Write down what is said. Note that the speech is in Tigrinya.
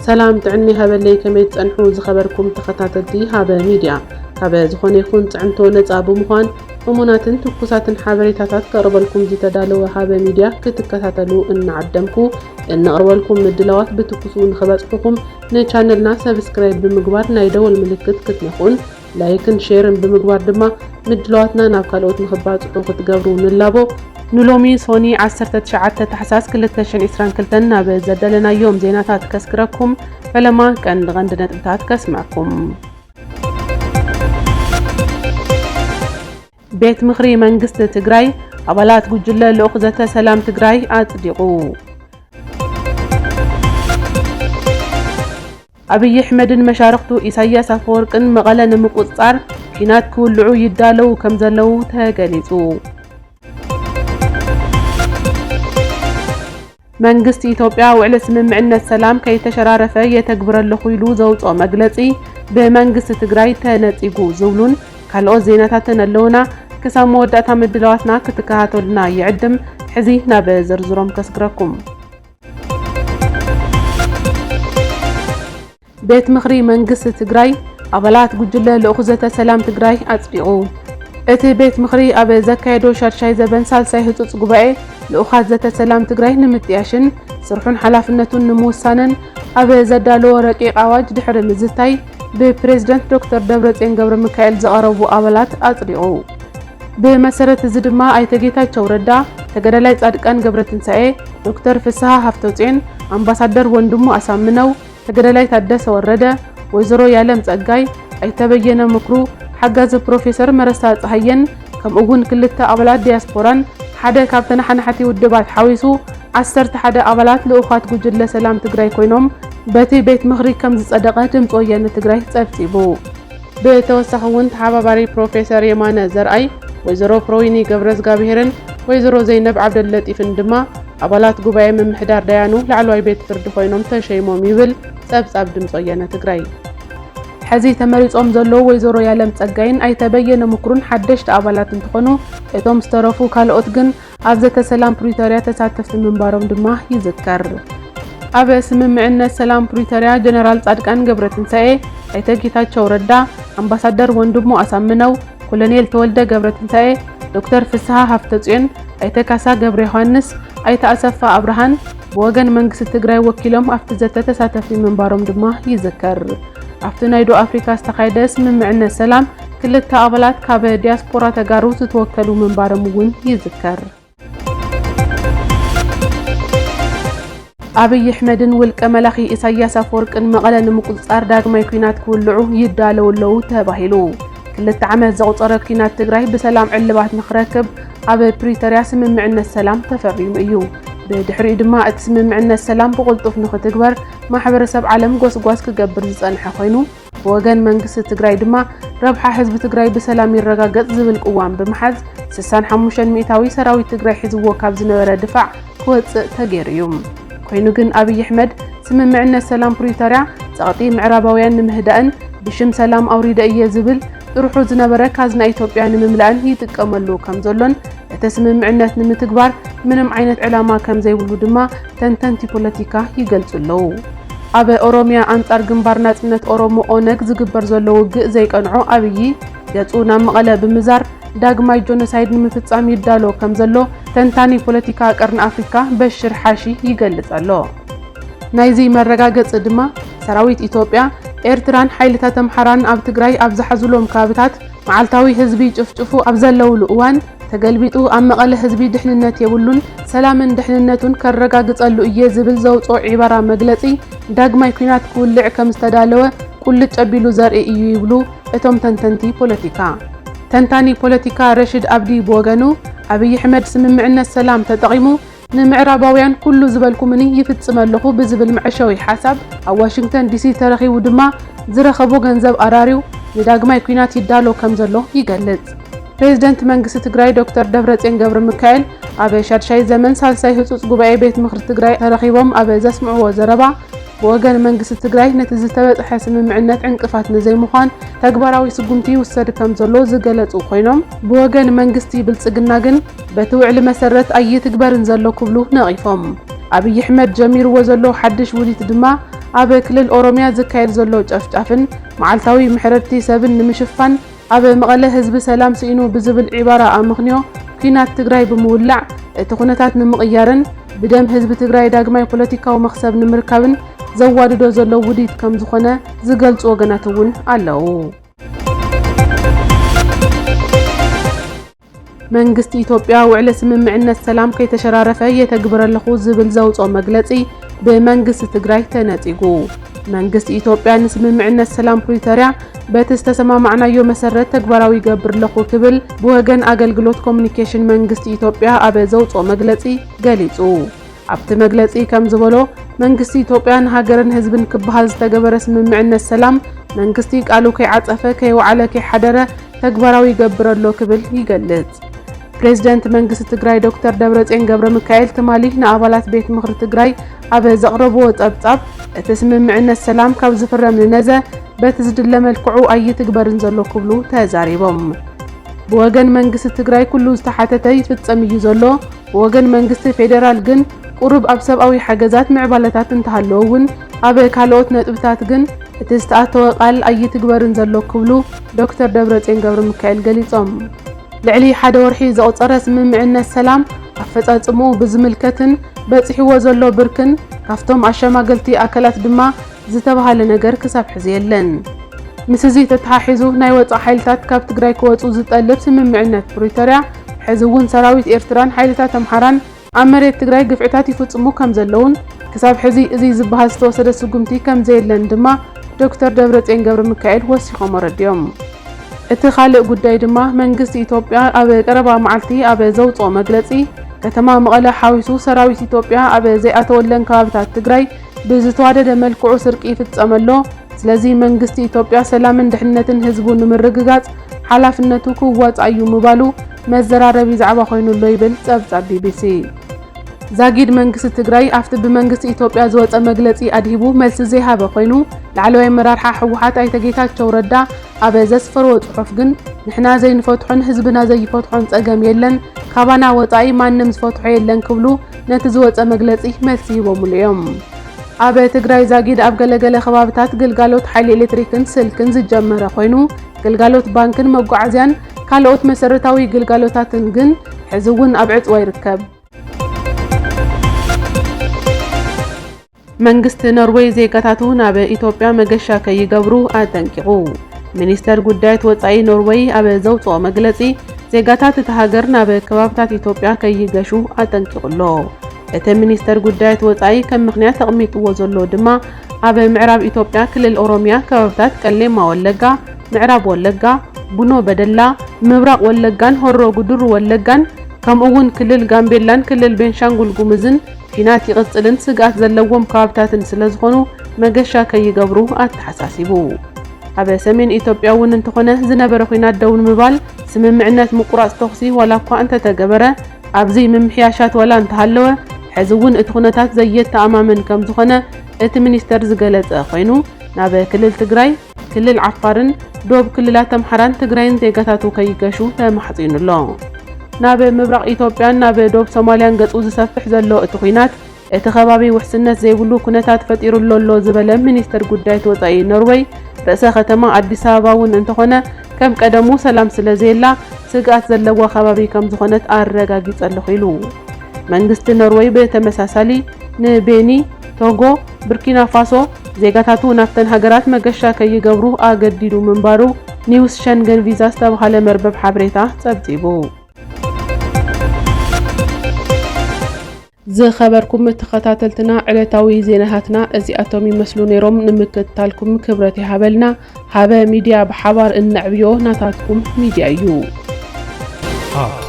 ሰላም ጥዕና ይሃበለይ፣ ከመይ ትጸንሑ ዝኸበርኩም ተኸታተልቲ ሃበ ሚድያ? ካብ ዝኾነ ይኹን ጽዕንቶ ነጻ ብምዃን እሙናትን ትኩሳትን ሓበሬታታት ከቕርበልኩም ዝተዳለወ ሃበ ሚድያ ክትከታተሉ እናዓደምኩ፣ እነቕርበልኩም ምድላዋት ብትኩሱ ንኽበጽሑኹም ንቻነልና ሰብስክራይብ ብምግባር ናይ ደወል ምልክት ክትነኹን ላይክን ሼርን ብምግባር ድማ ምድላዋትና ናብ ካልኦት ንኽባጽሑ ክትገብሩ ንላቦ። ንሎሚ ሶኒ ዓሰርተ ትሽዓተ ታሕሳስ ክልተ ሽሕን ዕስራን ክልተን ናብ ዘዳለናዮም ዜናታት ከስግረኩም፣ ፈለማ ቀንዲ ቀንዲ ነጥብታት ከስምዐኩም። ቤት ምኽሪ መንግስቲ ትግራይ ኣባላት ጉጅለ ልኡኽ ዘተ ሰላም ትግራይ ኣጽዲቑ። ኣብይ ኣሕመድን መሻርኽቱ ኢሳያስ ኣፈወርቅን መቐለ ንምቁጽጻር ኲናት ክውልዑ ይዳለዉ ከም ዘለዉ ተገሊጹ። መንግስቲ ኢትዮጵያ ውዕሊ ስምምዕነት ሰላም ከይተሸራረፈ የተግብረ ኣለኹ ኢሉ ዘውፅኦ መግለፂ ብመንግስቲ ትግራይ ተነፂጉ ዝብሉን ካልኦት ዜናታትን ኣለውና። ክሳብ መወዳእታ ምድላዋትና ክትከታተሉና ይዕድም። ሕዚ ናብ ዝርዝሮም ከስግረኩም። ቤት ምኽሪ መንግስቲ ትግራይ ኣባላት ጉጅለ ልኡኽ ዘተ ሰላም ትግራይ ኣጽዲቑ። እቲ ቤት ምኽሪ ኣብ ዘካየዶ ሻድሻይ ዘበን ሳልሳይ ህጹጽ ጉባኤ ልኡኻት ዘተ ሰላም ትግራይ ንምጥያሽን ስርሑን ሓላፍነቱን ንምውሳንን ኣብ ዘዳለዎ ረቂቕ ኣዋጅ ድሕሪ ምዝታይ ብፕሬዝደንት ዶክተር ደብረጽዮን ገብረ ሚካኤል ዝቐረቡ ኣባላት ኣጽዲቑ። ብመሰረት እዚ ድማ ኣይተ ጌታቸው ረዳ፣ ተጋዳላይ ጻድቃን ገብረትንሳኤ፣ ዶክተር ፍስሃ ሃፍተውጼን፣ ኣምባሳደር ወንድሙ ኣሳምነው፣ ተጋዳላይ ታደሰ ወረደ፣ ወይዘሮ ያለም ጸጋይ፣ ኣይተ በየነ ምክሩ፣ ሓጋዚ ፕሮፌሰር መረሳ ጸሃየን፣ ከምኡ እውን ክልተ ኣባላት ዲያስፖራን ሓደ ካብ ተነሓናሕቲ ውድባት ሓዊሱ ዓሰርተ ሓደ ኣባላት ልኡኻት ጉጅለ ሰላም ትግራይ ኮይኖም በቲ ቤት ምኽሪ ከም ዝጸደቐ ድምፂ ወያነ ትግራይ ጸብጺቡ። ብተወሳኺ እውን ተሓባባሪ ፕሮፌሰር የማነ ዘርኣይ፣ ወይዘሮ ፕሮዊኒ ገብረዝጋብሄርን ወይዘሮ ዘይነብ ዓብደለጢፍን ድማ ኣባላት ጉባኤ ምምሕዳር ዳያኑ ላዕለዋይ ቤት ፍርዲ ኮይኖም ተሸይሞም ይብል ጸብጻብ ድምፂ ወያነ ትግራይ። ሕዚ ተመሪጾም ዘለዉ ወይዘሮ ያለም ጸጋይን ኣይተ በየነ ምክሩን ሓደሽቲ ኣባላት እንትኾኑ፣ እቶም ዝተረፉ ካልኦት ግን ኣብ ዘተ ሰላም ፕሪቶርያ ተሳተፍቲ ምንባሮም ድማ ይዝከር። ኣብ ስምምዕነት ሰላም ፕሪቶርያ ጀነራል ጻድቃን ገብረትንሳኤ፣ ኣይተ ጌታቸው ረዳ፣ ኣምባሳደር ወንድሙ ኣሳምነው፣ ኮሎኔል ተወልደ ገብረትንሳኤ፣ ዶክተር ፍስሃ ሃፍተጽዮን፣ ኣይተ ካሳ ገብረ ዮሃንስ፣ ኣይተ ኣሰፋ ኣብርሃን ብወገን መንግስቲ ትግራይ ወኪሎም ኣብቲ ዘተ ተሳተፍቲ ምንባሮም ድማ ይዝከር። ኣብቲ ናይ ዶ ኣፍሪካ ዝተኻየደ ስምምዕነት ሰላም ክልተ ኣባላት ካብ ዲያስፖራ ተጋሩ ዝተወከሉ ምንባሮም እውን ይዝከር። ኣብይ ኣሕመድን ውልቀ መላኺ ኢሳያስ ኣፈወርቅን መቐለ ንምቁጽጻር ዳግማይ ኲናት ክውልዑ ይዳለዉ ኣለዉ ተባሂሉ። ክልተ ዓመት ዘቑጸረ ኲናት ትግራይ ብሰላም ዕልባት ንኽረክብ ኣብ ፕሪቶርያ ስምምዕነት ሰላም ተፈሪሙ እዩ። ብድሕሪኡ ድማ እቲ ስምምዕነት ሰላም ብቕልጡፍ ንኽትግበር ማሕበረሰብ ዓለም ጎስጓስ ክገብር ዝጸንሐ ኮይኑ፣ ብወገን መንግስቲ ትግራይ ድማ ረብሓ ህዝቢ ትግራይ ብሰላም ይረጋገጽ ዝብል ቅዋም ብምሓዝ፣ ስሳን ሓሙሽተን ሚእታዊ ሰራዊት ትግራይ ሒዝዎ ካብ ዝነበረ ድፋዕ ክወጽእ ተገይሩ እዩ። ኮይኑ ግን ኣብይ ኣሕመድ ስምምዕነት ሰላም ፕሪቶርያ ጸቕጢ ምዕራባውያን ንምህዳእን ብሽም ሰላም ኣውሪደ እየ ዝብል ጥርሑ ዝነበረ ካዝና ኢትዮጵያ ንምምላእን ይጥቀመሉ ከም ዘሎን እቲ ስምምዕነት ንምትግባር ምንም ዓይነት ዕላማ ከም ዘይብሉ ድማ ተንተንቲ ፖለቲካ ይገልጹ ኣለዉ። ኣብ ኦሮሚያ ኣንጻር ግንባር ናጽነት ኦሮሞ ኦነግ ዝግበር ዘሎ ውግእ ዘይቀንዖ ኣብይ፣ ገጹ ናብ መቐለ ብምዛር ዳግማይ ጆኖሳይድ ንምፍጻም ይዳሎ ከም ዘሎ ተንታኒ ፖለቲካ ቀርኒ ኣፍሪካ በሽር ሓሺ ይገልጽ ኣሎ። ናይዚ መረጋገጺ ድማ ሰራዊት ኢትዮጵያ፣ ኤርትራን ሓይልታት ኣምሓራን ኣብ ትግራይ ኣብ ዝሓዙሎም ከባብታት መዓልታዊ ህዝቢ ይጭፍጭፉ ኣብ ዘለውሉ እዋን፣ ተገልቢጡ ኣብ መቐለ ህዝቢ ድሕንነት የብሉን፣ ሰላምን ድሕንነቱን ከረጋግጸሉ እየ ዝብል ዘውፅኦ ዒባራ መግለጺ ዳግማይ ኲናት ክውልዕ ከም ዝተዳለወ ቁልጭ ኣቢሉ ዘርኢ እዩ ይብሉ እቶም ተንተንቲ ፖለቲካ። ተንታኒ ፖለቲካ ረሽድ ኣብዲ ብወገኑ፣ ኣብይ ኣሕመድ ስምምዕነት ሰላም ተጠቒሙ ንምዕራባውያን ኩሉ ዝበልኩምኒ ይፍጽም ኣለኹ ብዝብል መዕሸዊ ሓሳብ ኣብ ዋሽንግተን ዲሲ ተረኺቡ ድማ ዝረኸቦ ገንዘብ ኣራርዩ ንዳግማይ ኲናት ይዳሎ ከም ዘሎ ይገልጽ። ፕሬዝደንት መንግስቲ ትግራይ ዶክተር ደብረጽዮን ገብረ ሚካኤል ኣብ ሻድሻይ ዘመን ሳልሳይ ህጹጽ ጉባኤ ቤት ምኽሪ ትግራይ ተረኺቦም ኣብ ዘስምዕዎ ዘረባ፣ ብወገን መንግስቲ ትግራይ ነቲ ዝተበጽሐ ስምምዕነት ዕንቅፋት ንዘይምዃን ተግባራዊ ስጉምቲ ይውሰድ ከም ዘሎ ዝገለጹ ኮይኖም፣ ብወገን መንግስቲ ብልጽግና ግን በቲ ውዕሊ መሰረት ኣይትግበርን ዘሎ ክብሉ ነቒፎም። ኣብይ ኣሕመድ ጀሚርዎ ዘሎ ሓድሽ ውዲት ድማ ኣብ ክልል ኦሮሚያ ዝካየድ ዘሎ ጨፍጫፍን መዓልታዊ ምሕረድቲ ሰብን ንምሽፋን ኣብ መቐለ ህዝቢ ሰላም ስኢኑ ብዝብል ዒባራ ኣመኽንዮ ኲናት ትግራይ ብምውላዕ እቲ ኩነታት ንምቕያርን ብደም ህዝቢ ትግራይ ዳግማይ ፖለቲካዊ መኽሰብ ንምርካብን ዘዋድዶ ዘሎ ውዲት ከም ዝኾነ ዝገልጹ ወገናት እውን ኣለዉ። መንግስቲ ኢትዮጵያ ውዕለ ስምምዕነት ሰላም ከይተሸራረፈ የተግብር ኣለኹ ዝብል ዘውፅኦ መግለፂ ብመንግስቲ ትግራይ ተነፂጉ። መንግስቲ ኢትዮጵያ ንስምምዕነት ሰላም ፕሪቶርያ በቲ ዝተሰማማዕናዮ መሰረት ተግባራዊ ይገብር ኣለኹ ክብል ብወገን ኣገልግሎት ኮሙኒኬሽን መንግስቲ ኢትዮጵያ ኣብ ዘውፅኦ መግለፂ ገሊፁ። ኣብቲ መግለፂ ከም ዝበሎ፣ መንግስቲ ኢትዮጵያ ንሃገርን ህዝብን ክበሃል ዝተገበረ ስምምዕነት ሰላም መንግስቲ ቃሉ ከይዓፀፈ፣ ከይወዓለ፣ ከይሓደረ ተግባራዊ ይገብር ኣሎ ክብል ይገልፅ። ፕሬዝደንት መንግስቲ ትግራይ ዶክተር ደብረፅዮን ገብረ ሚካኤል ትማሊ ንኣባላት ቤት ምኽሪ ትግራይ ኣብ ዘቕረብዎ ፀብፃብ፣ እቲ ስምምዕነት ሰላም ካብ ዝፍረም ንነዘ በቲ ዝድለ መልክዑ ኣይትግበርን ዘሎ ክብሉ ተዛሪቦም። ብወገን መንግስቲ ትግራይ ኩሉ ዝተሓተተ ይፍፀም እዩ ዘሎ። ብወገን መንግስቲ ፌዴራል ግን ቁሩብ ኣብ ሰብኣዊ ሓገዛት ምዕባለታት እንተሃለወ እውን ኣብ ካልኦት ነጥብታት ግን እቲ ዝተኣተወ ቃል ኣይትግበርን ዘሎ ክብሉ ዶክተር ደብረፅዮን ገብረ ሚካኤል ገሊፆም። ልዕሊ ሓደ ወርሒ ዘቑፀረ ስምምዕነት ሰላም ኣፈፃፅምኡ ብዝምልከትን በፂሕዎ ዘሎ ብርክን ካብቶም ኣሸማገልቲ ኣካላት ድማ ዝተባሃለ ነገር ክሳብ ሕዚ የለን። ምስ እዚ ተተሓሒዙ ናይ ወፃእ ሓይልታት ካብ ትግራይ ክወፁ ዝጠልብ ስምምዕነት ፕሪቶርያ ሕዚ እውን ሰራዊት ኤርትራን ሓይልታት ኣምሓራን ኣብ መሬት ትግራይ ግፍዕታት ይፍፅሙ ከም ዘለውን ክሳብ ሕዚ እዚ ዝበሃል ዝተወሰደ ስጉምቲ ከም ዘየለን ድማ ዶክተር ደብረፅዮን ገብረ ሚካኤል ወሲኾም ኣረዲኦም። እቲ ካልእ ጉዳይ ድማ መንግስቲ ኢትዮጵያ ኣብ ቀረባ መዓልቲ ኣብ ዘውፅኦ መግለፂ ከተማ መቐለ ሓዊሱ ሰራዊት ኢትዮጵያ ኣብ ዘይኣተወለን ከባብታት ትግራይ ብዝተዋደደ መልክዑ ስርቂ ይፍፀም ኣሎ። ስለዚ መንግስቲ ኢትዮጵያ ሰላምን ድሕነትን ህዝቡ ንምርግጋፅ ሓላፍነቱ ክዋፃእ እዩ ምባሉ መዘራረቢ ዛዕባ ኮይኑ ኣሎ ይብል ፀብፃብ ቢቢሲ። ዛጊድ መንግስቲ ትግራይ ኣብቲ ብመንግስቲ ኢትዮጵያ ዝወፀ መግለፂ ኣድሂቡ መልሲ ዘይሃበ ኮይኑ፣ ላዕለዋይ ኣመራርሓ ህወሓት ኣይተ ጌታቸው ረዳ ኣብ ዘስፈርዎ ፅሑፍ ግን፣ ንሕና ዘይንፈትሖን ህዝብና ዘይፈትሖን ፀገም የለን፣ ካባና ወፃኢ ማንም ዝፈትሖ የለን ክብሉ ነቲ ዝወፀ መግለፂ መልሲ ሂቦምሉ እዮም። ኣብ ትግራይ ዛጊድ ኣብ ገለገለ ከባብታት ግልጋሎት ሓይሊ ኤሌክትሪክን ስልክን ዝጀመረ ኮይኑ፣ ግልጋሎት ባንክን መጓዓዝያን ካልኦት መሰረታዊ ግልጋሎታትን ግን ሕዚ እውን ኣብ ዕፅዋ ይርከብ። መንግስቲ ኖርዌይ ዜጋታቱ ናብ ኢትዮጵያ መገሻ ከይገብሩ ኣጠንቂቑ። ሚኒስተር ጉዳያት ወጻኢ ኖርዌይ ኣብ ዘውጽኦ መግለጺ፣ ዜጋታት እታ ሃገር ናብ ከባብታት ኢትዮጵያ ከይገሹ ኣጠንቂቑ ኣሎ። እቲ ሚኒስተር ጉዳያት ወጻኢ ከም ምኽንያት ኣቕሚጥዎ ዘሎ ድማ፣ ኣብ ምዕራብ ኢትዮጵያ ክልል ኦሮሚያ ከባብታት ቀሌማ ወለጋ፣ ምዕራብ ወለጋ፣ ቡኖ በደላ፣ ምብራቕ ወለጋን ሆሮ ጉዱሩ ወለጋን፣ ከምኡ እውን ክልል ጋምቤላን ክልል ቤንሻንጉል ጉሙዝን ኲናት ይቕጽልን ስግኣት ዘለዎም ከባብታትን ስለ ዝኾኑ፣ መገሻ ከይገብሩ ኣተሓሳሲቡ። ኣብ ሰሜን ኢትዮጵያ እውን እንተኾነ ዝነበረ ኲናት ደው ንምባል ስምምዕነት ምቁራጽ ተኹሲ ዋላ እኳ እንተተገበረ፣ ኣብዚ ምምሕያሻት ዋላ እንተሃለወ፣ ሕዚ እውን እቲ ኩነታት ዘየተኣማምን ከም ዝኾነ እቲ ሚኒስተር ዝገለጸ ኮይኑ፣ ናብ ክልል ትግራይ፣ ክልል ዓፋርን ዶብ ክልላት ኣምሓራን ትግራይን ዜጋታቱ ከይገሹ ተማሕጺኑ ኣሎ። ናብ ምብራቕ ኢትዮጵያን ናብ ዶብ ሶማልያን ገጹ ዝሰፍሕ ዘሎ እቲ ኲናት፣ እቲ ከባቢ ውሕስነት ዘይብሉ ኩነታት ፈጢሩሉ ኣሎ ዝበለ ሚኒስተር ጉዳያት ወጻኢ ኖርወይ፣ ርእሰ ከተማ ኣዲስ ኣበባ እውን እንተኾነ ከም ቀደሙ ሰላም ስለ ዘየላ፣ ስግኣት ዘለዋ ከባቢ ከም ዝኾነት ኣረጋጊጸ ኣለኹ ኢሉ። መንግስቲ ኖርወይ ብተመሳሳሊ ንቤኒ፣ ቶጎ፣ ቡርኪና ፋሶ ዜጋታቱ ናብተን ሃገራት መገሻ ከይገብሩ ኣገዲዱ ምንባሩ ኒውስ ሸንገን ቪዛ ዝተባሃለ መርበብ ሓበሬታ ጸብጺቡ። ዝኸበርኩም ተኸታተልትና፣ ዕለታዊ ዜናታትና እዚኣቶም ይመስሉ ነይሮም። ንምክትታልኩም ክብረት ይሃበልና። ሃበ ሚድያ፣ ብሓባር እነዕብዮ ናታትኩም ሚድያ እዩ። ሃበ